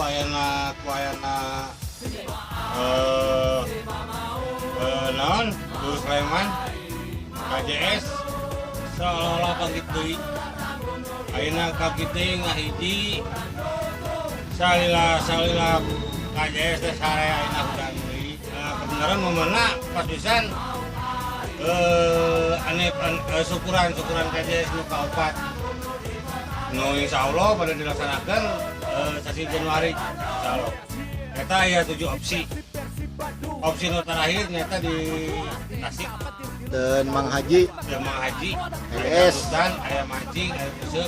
Ku ayana eh eh naon, Tur Sleman KJS seolah-olah bangkit deui. Ayeuna bangkit deui, ngahiji salila salila KJS teh sare, ayeuna hudang deui. Nah, kebenaran momenna pas pisan aneh syukuran syukuran KJS nu kaopat nu insya Allah pada dilaksanakan sasi Januari, insya Allah. Eta aya tujuh opsi. Opsi nu terakhir nyata di Tasik. Dan Mang Haji. Ya, Mang Haji. RS. Aya aya mancing, aya busuk,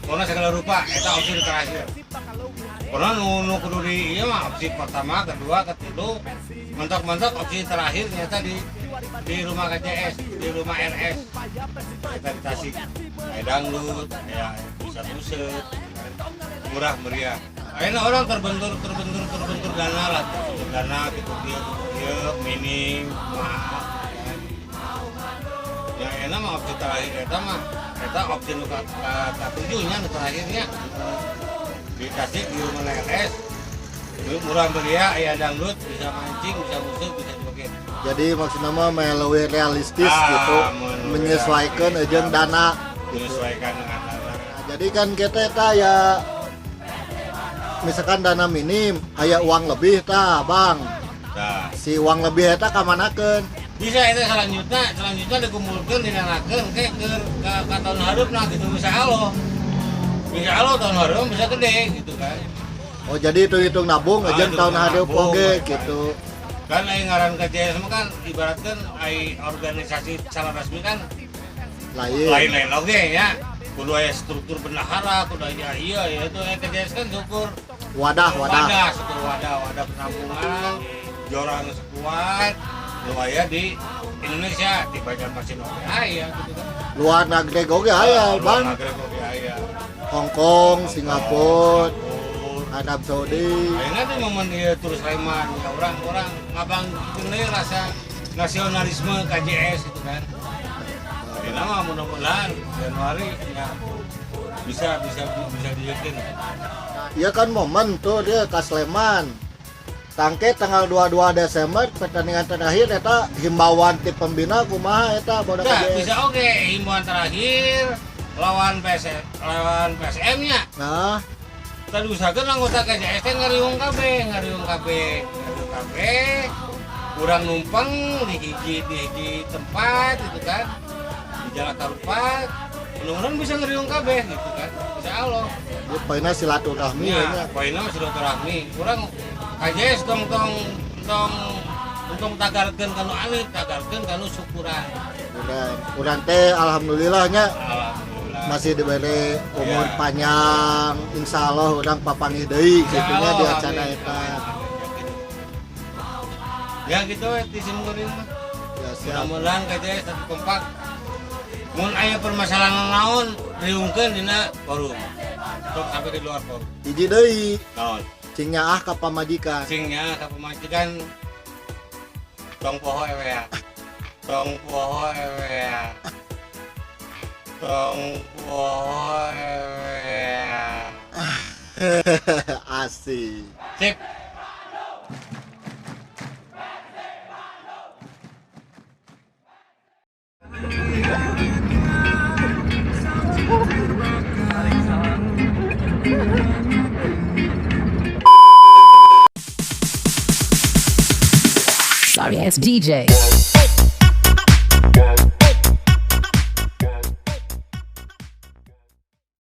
pokoknya segala rupa. Eta opsi nu terakhir. Pokoknya nu kudu di ieu mah opsi pertama, kedua, ketilu, mentok-mentok opsi terakhir nyata di rumah KJS, di rumah RS. Eta di Tasik aya dangdut, aya bisa buset, murah meriah. Akhirnya orang terbentur terbentur terbentur dana lah, terbentur dana gitu dia gitu dia minim maaf kan. Ya enak mah opsi terakhir eta mah, eta opsi nu ka tujuhnya, nu terakhirnya di Tasik di rumah RS, murah meriah, aya dangdut, bisa mancing, bisa busuk, bisa joget. Jadi maksudnya mah leuwih realistis Ah, gitu, mun menyesuaikan realistis. Jeung dana gitu. Menyesuaikan dengan dana. Nah, jadi kan kita eta ya misalkan dana minim, aya uang lebih tah, Bang. Nah, si uang lebih eta kamanakeun? Bisa itu selanjutnya selanjutnya dikumpulkan, dinanakeun ke tahun hareup nah gitu. Bisa Allah, bisa Allah tahun hareup bisa gede gitu kan. Oh, jadi itu hitung nabung Ah, aja hitung tahun hareup nabung, oge kan. Gitu. Kan ai ngaran KJS mah kan ibaratkan ai organisasi secara resmi kan lain. Lain-lain oge ya, kudu aya struktur bendahara, kudu aya iya ya itu. Aya KJS kan syukur Wadah, wadah. Wadah, syukur wadah, wadah penampungan jorang sekuat nu aya di Indonesia, di Banjarmasin oge aya gitu kan. Luar negeri oge aya. Luar Bang. Negeri oge aya. Hong Kong, Singapura, Singapura. Arab Saudi. Akhirnya tuh momen dia Tur Sleman ya orang-orang ngabangkitkeun deui rasa nasionalisme KJS itu kan. Akhirnya mah mudah-mudahan Januari ya bisa bisa bisa dibikin. Iya kan momen tuh dia ke Sleman. Tangke tanggal 22 Desember pertandingan terakhir eta himbauan ti pembina kumaha eta boda Nah, KJS? Bisa oke himbauan terakhir lawan PS, lawan PSM nya. Nah, tadi usahakan anggota KJS teh ngariung kabeh, ngariung kabeh, ngariung kabeh. Kurang numpang di hiji tempat gitu kan. Di Jalan Karupat. Mudah-mudahan bisa ngariung kabeh gitu kan. Insya Allah. Di poinnya silaturahmi Iya, nya. Poinnya mah silaturahmi. Kurang KJS tong tong tong untuk tagarkeun kanu alif, tagarkeun kanu syukuran. Urang, urang teh alhamdulillahnya Alhamdulillah. Masih diberi umur Iya. panjang, insya Allah urang papanggih deui Insya gitunya di Allah, acara amin, eta. Amin, amin. Ya gitu ya di sim kuring mah. Ya siap. Mudah-mudahan KJS tetap kompak. Mun aya permasalahan naon, riungkeun dina forum. Tong sampai di luar forum. Hiji deui, Naon? Cing nyaah ka pamajikan. Cing nya ka pamajikan, tong poho ewea. Tong poho ewea. Tong poho ewea. Asik. Sip. Sorry ass DJ.